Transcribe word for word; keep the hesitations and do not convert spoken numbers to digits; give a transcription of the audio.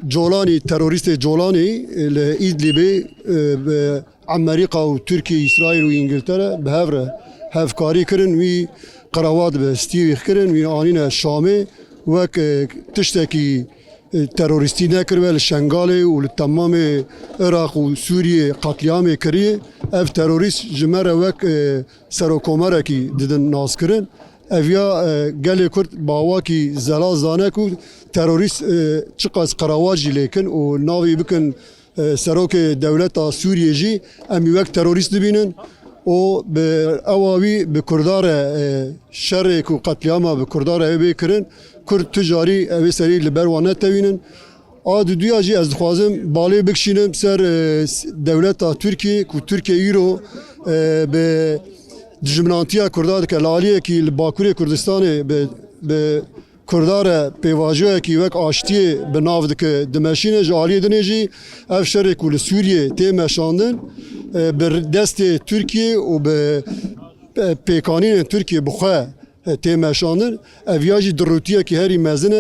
Colanî, terorîstê Colanî, e, li Îdlîbê, e, bi Amerîka û Tirkiye, Îsraîl û Îngiltere bi hev re hevkarî kirin. Wî qerewa dibe stîrîx kirin, wî anîne Şamê wek, e, tiştekî, e, terorîstî nekiribe li Şengalê û li temamê Iraq û Sûriyê qetlîamê kiriye. Ev terorîst ji me re wek, e, serokomarekî didin naskirin. Ev ya, e, gelê Kurd bi awakî zelal zane ku terorîst, e, çiqas qerewa jî lêkin û navî bikin, e, serokê dewleta Sûriyê jî em wî wek terorîst dibînin û bi ewa wî bi Kurda re, e, şerê ku qetlîama bi Kurda re hebe kirin, Kurd tu carî ev ê serî li ber wan netewînin. A duduya jî ez dixwazim balê bikişînim ser, e, s-, dewleta Tirkiye ku Tirkiye îro, e, bi dijminantiya Kurda dike. Li aliyekî li Bakurê Kurdistanê bi, bi Kurda re pêvajoyekî wek aştiyê bi nav dike, dimeşîne. Ji aliyê dinê jî ev şerê ku li Sûriyê tê meşandin, e, bi destê Tirkiye û bi, e, pêkanînên Tirkiye bi xwe, e, tê meşandin. Ev ya jî dirûtiyekî herî mezin e.